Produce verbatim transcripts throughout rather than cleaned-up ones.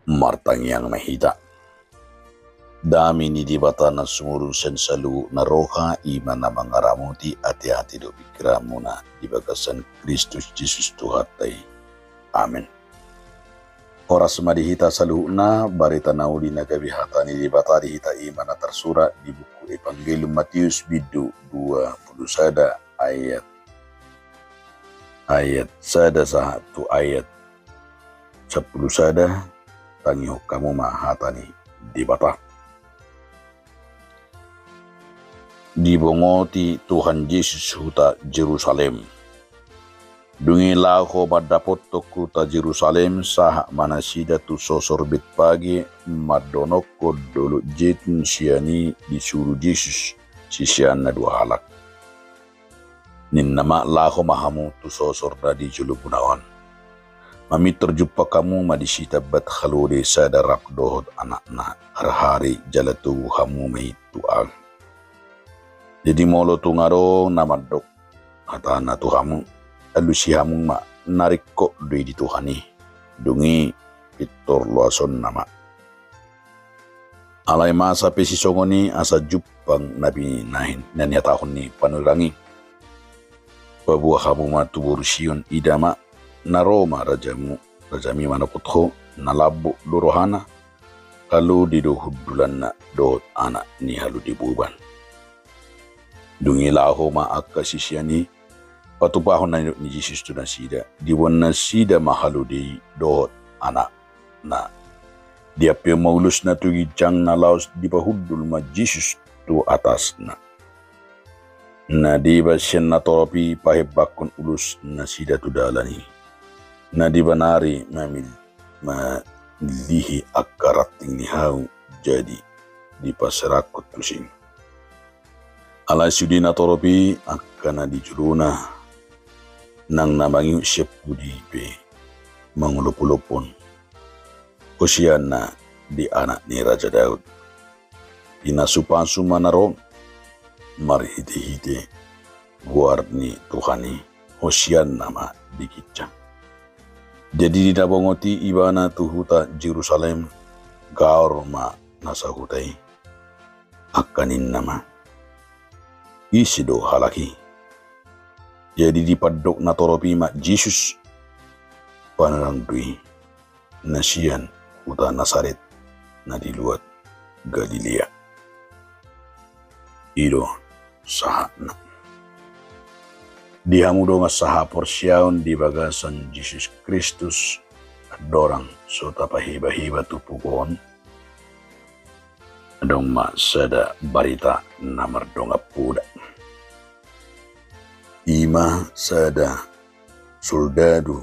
Martangiang ma hita. Dame ni Debata na sumurung sian saluhutna roha, i ma na mangaramoti ateate dohot pingkiranmuna di bagasan Kristus Jesus Tuhanta i. Amen. Horas ma di hita saluhutna. Barita na uli na gabe hata ni Debata di hita i ma na tarsurat di buku Evangelium Mateus bindu dua pulu sada ayat, ayat sada sahat tu ayat sampulu sada. Tangihon hamu ma hata ni Debata. Dibongoti Tuhan Jesus huta Jerusalem. Dung i laho mandapothon huta Jerusalem, sahat ma nasida tu sosor Betpage, mandonokkon dolok Jetun. Sian i disuru Jesus siseanna dua halak. Ninna ma: Laho ma hamu tu sosor na di jolomuna on. Mamintor jumpang hamu ma disi tambat halode sada rap dohot anakna, harhari jala togu hamu ma i tu ahu. Jadi molo tung adong na mandok hatana tu hamu, alusi hamu ma, na ringkot do i di Tuhan i. Dung i pintor loasonna ma. Alai masa pe sisongon i, asa jumpang na binahen na nihatahon ni panurirang i: Paboa hamu ma tu boru Sion, ida ma, na ro ma rajamu, rajami manopot ho, na lambok do rohana, halode do hundulanna dohot anak ni halode boban. Dung i laho ma angka sisean i patupahon na nidok ni Jesus tu nasida. Diboan nasida ma halode i dohot anakna. Diampehon ma ulosna tu ginjangna, laos dipahundul ma Jesus tu atasna. Na deba sian natorop i pahembanghon ulos nasida tu dalan i. Na deba nari mamil-, mamilihi angka ranting ni hau, jadi dipaserahon tusi. Alai sude natorop i, angka na di jolona, nang na mangihut sian pudi pe mangolopolophon: Hosianna di anak ni Raja Daud. Pinasupasu ma na ro marhitehite goar ni Tuhan i. Hosianna ma di ginjang. Jadi di na bongot i ibana tu huta Jerusalem, gaor ma na sahuta i. Angka ninna ma: Ise do halak i? Jadi dipandok natorop i ma: Jesus, panurirang do i, na sian huta Nasaret na di luat Galilea. I do sahatna. Di hamu dongan sahaporseaon di bagasan Jesus Kristus, andorang so tapahibaheba tu pungu on, adong ma sada barita na mardongan poda. I ma sada soldadu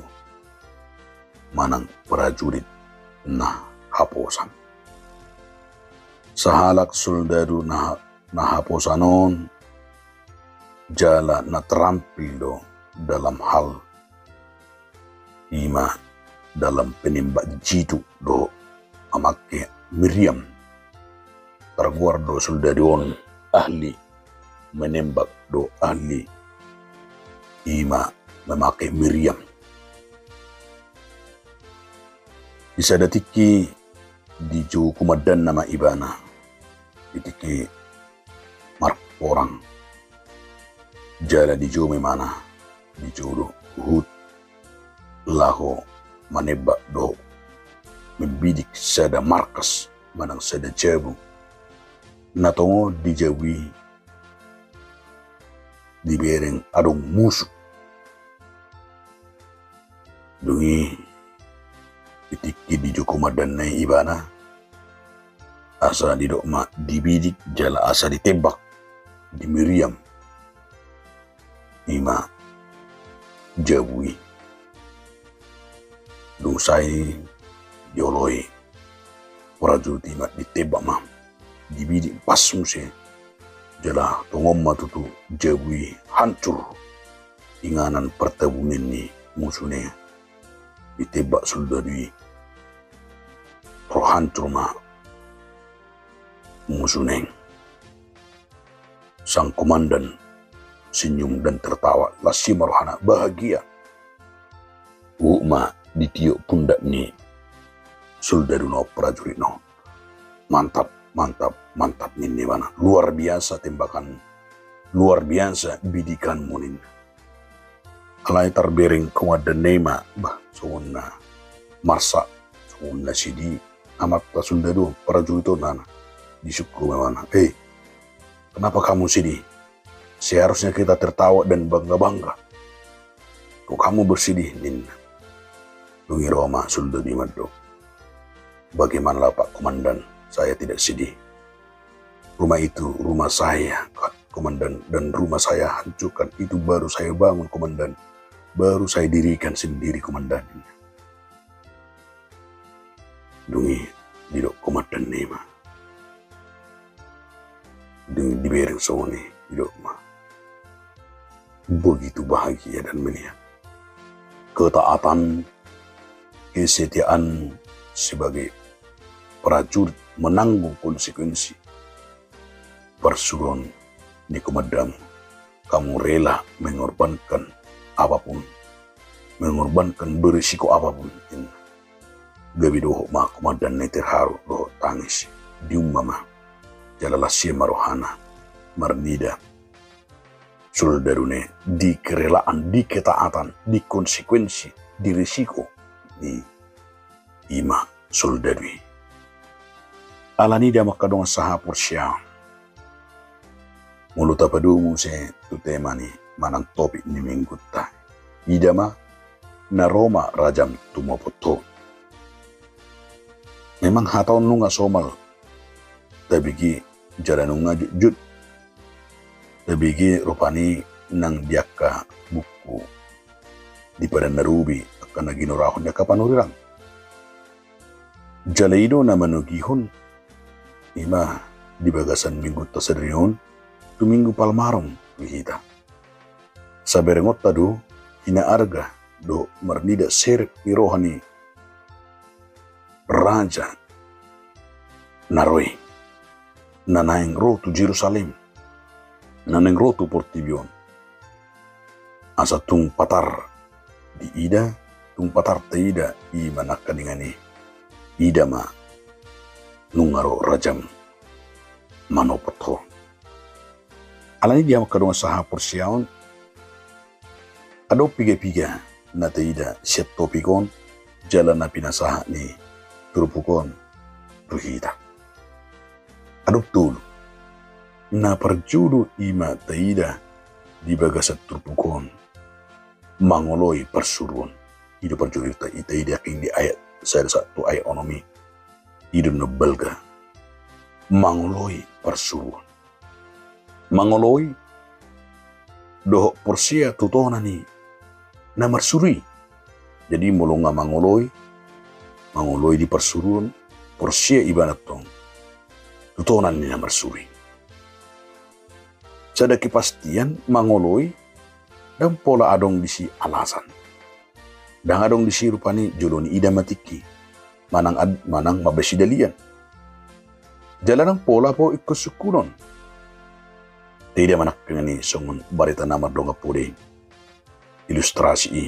manang prajurit na haposan. Sahalak soldadu na, na haposan on jala na terampil do dalam hal, i ma dalam penembak jitu dohot mamake meriam. Targoar do soldadu on ahli menembak dohot ahli, i ma mamake meriam. Di sada tingki dijou komandanna ma ibana. Di tingki marporang jala dijou ma ibana, dijou do huhut laho manembak dohot membidik sada markas manang sada jabu. Na tongon di jabu i dibereng adong musu. Dung i di tingki dijou komandanna i ibana, asa didok ma dibidik jala asa ditembak, dimeriam, i ma jabu i. Dung sae dioloi prajurit i ma ditembak ma, dibidik pas muse. Jala tongon ma tutu jabu i hancur, inganan partabunan ni musuna i. Ditembak soldadu i, ro hancur ma musuna i. Sang komandan senyum dan tertawa, las i ma rohana, bahagia. Huhut ma ditiop pundak ni soldadu na on, prajurit na on. Mantap, mantap, mantap, ninna ibana. Luar biasa tembakanmu. Luar biasa bidikanmu, ninna. Alai tarbereng komandanna i ma, bah, songon na marsak, songon na sidi amanta soldadu on, prajurit on, nana. Disungkun ma ibana. Eh, kenapa kamu sedih? Seharusnya kita tertawa dan bangga-bangga. Kok kamu bersedih, ninna. Dung i ro ma soldadu i mandok. Bagaimanalah, Pak Komandan, saya tidak sedih. Rumah itu rumah saya, Pak Komandan, dan rumah saya hancurkan. Itu baru saya bangun, Komandan. Baru saya dirikan sendiri, Komandan. Dung i didok komandanna i ma. Dung i dibereng songon i, didok ma. Begitu bahagia dan melihat ketaatan, kesetiaan sebagai prajurit menanggung konsekuensi parsuruon ni komandanmu. Kamu rela mengorbankan apapun, mengorbankan, berisiko apapun, ninna. Gabe dohot ma komandanna i terharu dohot tangis. Diumma ma. Jala las ia ma rohana marnida soldaduna i di kerelaan, di ketaatan, di konsekuensi, di risiko ni i ma soldadu i. Alani i, damang angka dongan sahaporseaon, molo tapadomu muse tu tema ni manang topik ni minggunta, ida ma na ro ma rajam tumopot ho. Memang hata on nunga somal tabege jala nunga jotjot tabege rupani nang di angka buku di Padan na Robi, angka na ginorahon ni angka panurirang. Jala i do na manogihon i ma di bagasan minggunta sadari on tu Minggu Palmarum tu hita. Asa berengonta do hinaarga dohot marnida serep ni roha ni raja na ro i, na naeng ro tu Jerusalem, na naeng ro tu portibi on. Asa tung patar diida, tung patar taida i ma nangkaningan i, ida ma nunga ro rajam manopot ho. Alani i, damang angka dongan sahaporseaon, adong piga-piga na taida sian topik on jala na pinasahat ni turpuk on tu hita. Adong tolu na parjolo i ma taida di bagasan turpuk on, mangoloi parsuruon. I do parjolo i taida, i taida nangkin di ayat sada sahat tu ayat onom i. I do na balga, mangoloi parsuruon. Mangoloi dohot porsea tu tona ni na marsuru i. Jadi molo nga mangoloi, mangoloi di parsuruon, porsea ibana tong tu tona ni na marsuru i. Sada kepastian, mangoloi ndang pola adong disi alasan. Ndang adong disi rupani jolo niida ma tingki, manang ad-, manang mambahen sidalian. Jala ndang pola pe ingkon sungkunon. Taida ma nangkaningan i songon barita na mardongan poda i, ilustrasi i.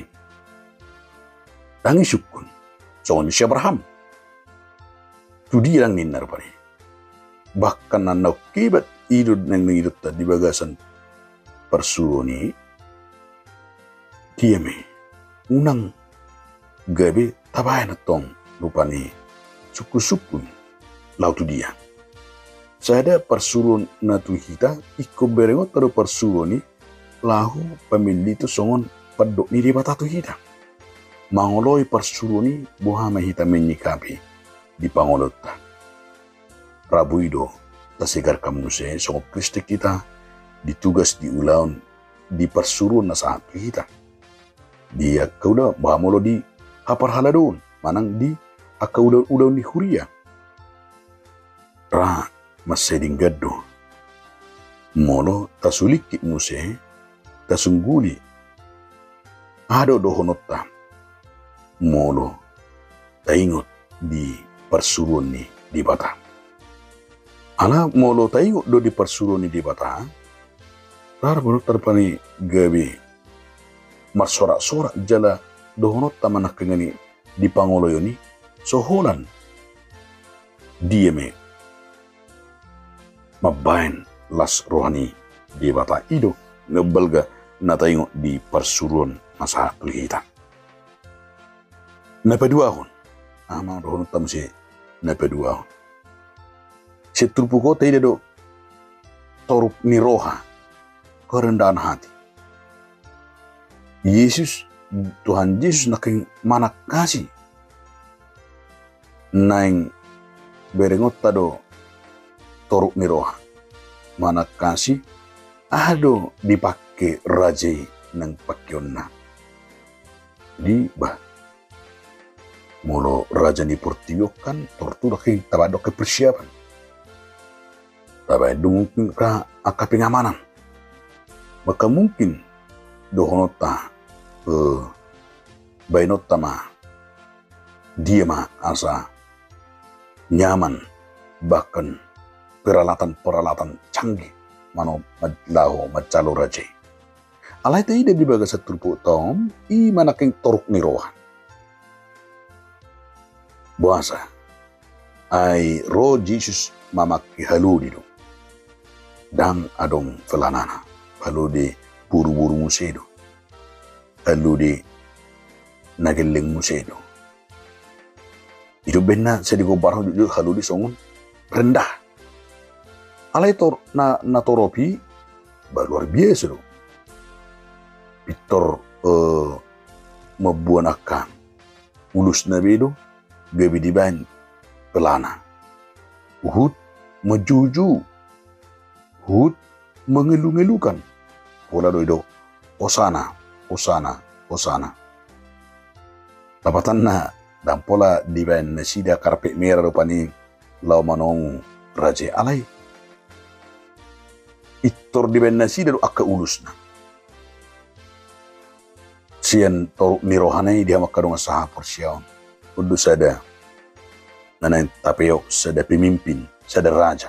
Ndang i sungkun songon ni si Abraham. Tu dia ndang ninna rupani. Bahkan na naung hebat i do naeng mangidotta di bagasan parsuruon i, dia ma i, unang gabe tabahen antong rupani sungkun-sungkun laho tu dia. Sada parsuruon na tu hita, ingkon berengonta do parsuruon i laho pamilliti songon pandok ni Debata tu hita. Mangoloi parsuruon i, boha ma hita menyikapi di pangoloionta. Ra boi do tasegarkan muse songon Kristen hita di tugas, di ulaon, di parsuruon na sahat tu hita. Di angka ulaon, boha molo di haparhaladoon manang di angka ulaon-ulaon ni huria. Ra mansai denggan do molo tasulingkit muse, tasungguli aha do dohononta molo taingot di parsuruon ni Debata. Ala molo taingot do di parsuruon ni Debata, ra do dohononta rupani gabe marsorak-sorak jala dohononta ma nangkaningan i di pangoloion i, so holan dia ma mambahen las roha ni Debata. I do na balga na taingot di parsuruon na sahat tu hita. Na paduahon, aha ma dohononta muse na paduahon? Sian turpuk on taida do toruk ni roha, kerendahan hati. Yesus, Tuhan Jesus nangkin manangkasi, naeng berengonta do toruk ni roha. Manangkasi, aha do dipangke raja i nang pangkeonna? Di bah, molo raja ni portibi on kan tortu do nangkin tabaen do angka persiapan. Tabaen do mungkin angka, angka pengamanan. Maka mungkin dohononta, eh, baenonta ma dia ma asa nyaman, bahkan peralatan-peralatan canggih mano, ma-, laho manjalo raja i. Alai taida di bagasan turpukta on, i ma nangkin toruk ni roha. Boasa? Ai ro Jesus mamangke halode do. Ndang adong felanana. Halode boruboru muse do. Halode na gelleng muse do. I do umbahen na sai digombarhon jotjot halode songon rendah. Alai tor-, na, na torop i, bah, luar biasa do. Pintor, eh, mamboan angka ulusna be do, gabe dibaen pelana. Huhut manjouhjouh, huhut mangelungelukan. Pola do i do, "Hosana, hosana, hosana." Lapatanna, ndang pola dibaen nasida karpet merah rupani laho manongu raja i, alai pintor dibaen nasida do angka ulusna. Sian toruk ni rohana i, di hamu angka dongan sahaporseaon, on do sada na naeng tapeop, sada pemimpin, sada raja.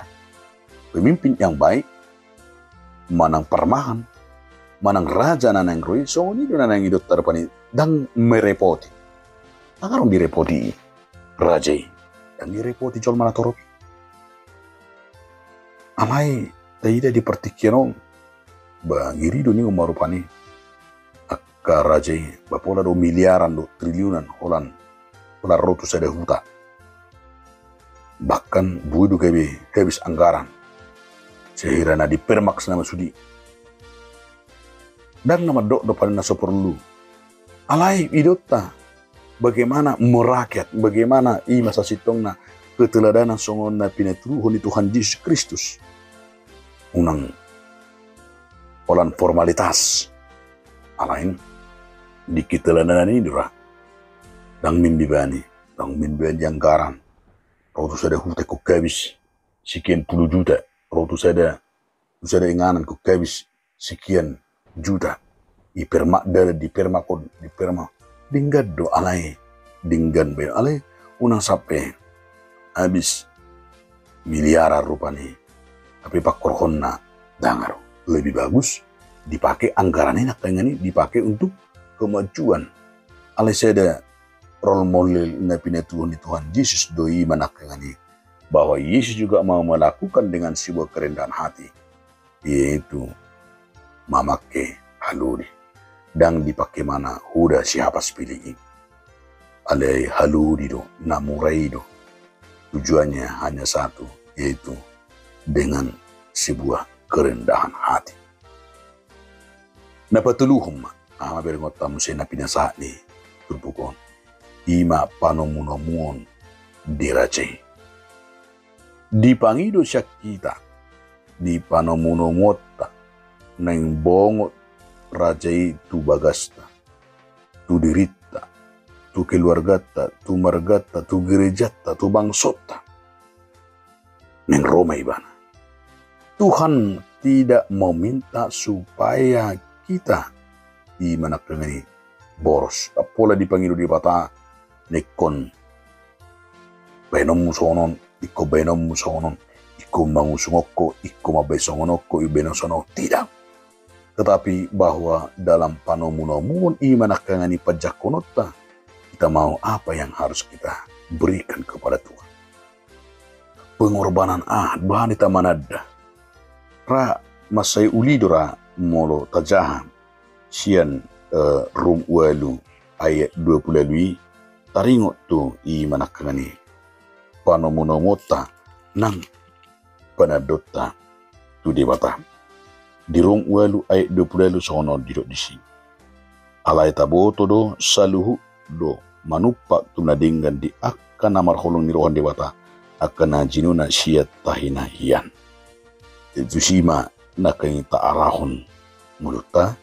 Pemimpin yang baik, manang parmahan, manang raja na naeng ro i, songon i do na naeng idonta rupani, ndang merepoti. Ndang adong direpoti i raja i, ndang direpoti jolma na torop i. Alai taida di partingkian on, bah, ngeri do ninna ma rupani angka raja i, bah, pola do miliaran do, triliunan holan, holan ro tu sada huta. Bahkan boi do gabe habis anggaran. Sahira na dipermaks nama sude. Ndang na mandok do paling na so porlu. Alai idonta bagaimana merakyat, bagaimana i ma sasintongna keteladanan songon na pinatuduhon ni Tuhan Jesus Kristus. Unang holan formalitas. Alai di keteladanan i do ra. Ndang mimbebani, ndang mimbebani anggaran. Ro tu sada huta ingkon habis sekian puluh juta. Ro tu sada, tu sada inganan ingkon habis sekian juta. Dipermak dalan, dipermak on, dipermak. Denggan do alai. Denggan be alai. Unang sampe habis miliaran rupani. Tapi pangkorhonna ndang adong. Lebih bagus dipake anggaran i nangkaningan i, dipake untuk kemajuan. Alai sada role model na pinatuduhon ni Tuhan Jesus do i ma nangkaningan i, bahwa Yesus juga mau melakukan dengan sebuah kerendahan hati, yaitu mamangke halode. Ndang dipangke ma na hoda sihapas piling i. Alai halode do, na mura i do. Tujuannya hanya satu, yaitu dengan sebuah kerendahan hati. Na patoluhon ma, aha ma berengonta muse na pinasahat ni turpuk on? I ma panomunomuon di raja i. Dipangido sian hita di panomunomuonta, naeng bongot raja i tu bagasta, tu dirinta, tu keluarganta, tu marganta, tu gerejanta, tu bangsonta. Naeng ro ma ibana. Tuhan tidak meminta supaya kita, i ma nangkaningan i, boros. Ndang pola dipangido Debata na ingkon baenonmu songon on, ingkon baenonmu songon on, ingkon mangusung on ho, ingkon mambaen songon on ho, ingkon baenon songon on ho. Tidak. Tetapi bahwa dalam panomunomuon, i ma nangkaningan i panjangkononta, kita mau apa yang harus kita berikan kepada Tuhan. pengorbanan aha bahen hita mananda. Ra mansai uli do ra molo tajaha sian, eh, Rom ualu ayat dua pulu ualu i taringot tu i manangkaning i panomunomuonta nang panandaonta tu Debata. Di Rom ualu ayat dua pulu ualu songon on didok disi. Alai taboto do saluhut do manumpak tu na denggan di angka na marholong ni roha ni Debata, angka na jinona sian tahi na hian. Tusi ma nangkaning i taarahon ngolunta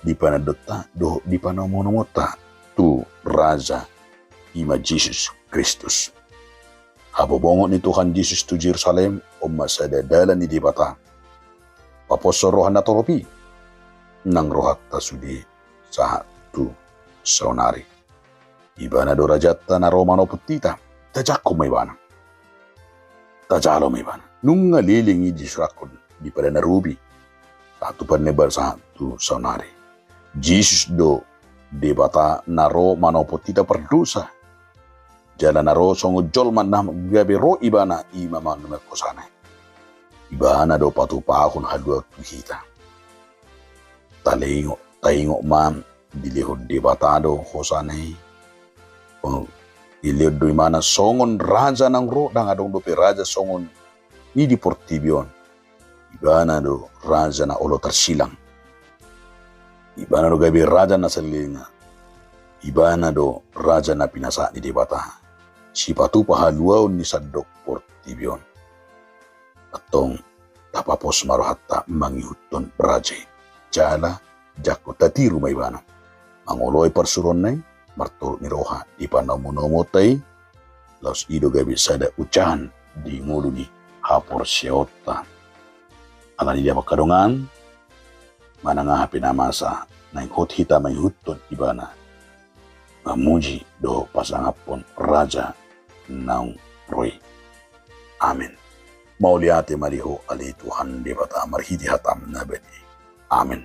di panandaonta dohot di panomunomuonta tu Raja i ma Jesus Kristus. Habobongon ni Tuhan Jesus tu Jerusalem on ma sada dalan ni Debata paposhon roha na torop i nang rohanta sude sahat tu saonari. Ibana do rajanta na ro manopot hita. Tajangkon ma ibana. Tajalo ma ibana. Nunga leleng i disurathon di Padan na Robi sahat tu Padan na Imbaru sahat tu saonari. Jesus do Debata na ro manopot hita pardosa. Jala na ro songon jolma na gabe ro ibana i ma manumpak hosana i. Ibana do patupahon haluaon tu hita. Taingot, taingot ma dilehon Debata do hosana i. Dilehon do ibana songon raja naung ro, ndang adong dope raja songon i di portibi on. Ibana do raja na olo tarsilang. Ibana do gabe raja na saleleng. Ibana do raja na pinasahat ni Debata, sipatupa haluaon ni sandok portibi on. Antong tapapos ma rohanta mangihuthon raja i. Jala jangkon tatiru ma ibana mangoloi parsuruonna i, martorop ni roha di panomunomuonta i. Laos i do gabe sada ujahan di ngolu ni haporseaonta. Alani i, dapot hamu dongan, manang aha pe na masa, naeng hot hita mangihuthon ibana, mamuji dohot pasangaphon raja naung ro i. Amen. Mauliate ma di Ho ale Tuhan Debata marhite hataM na badia i. Amen.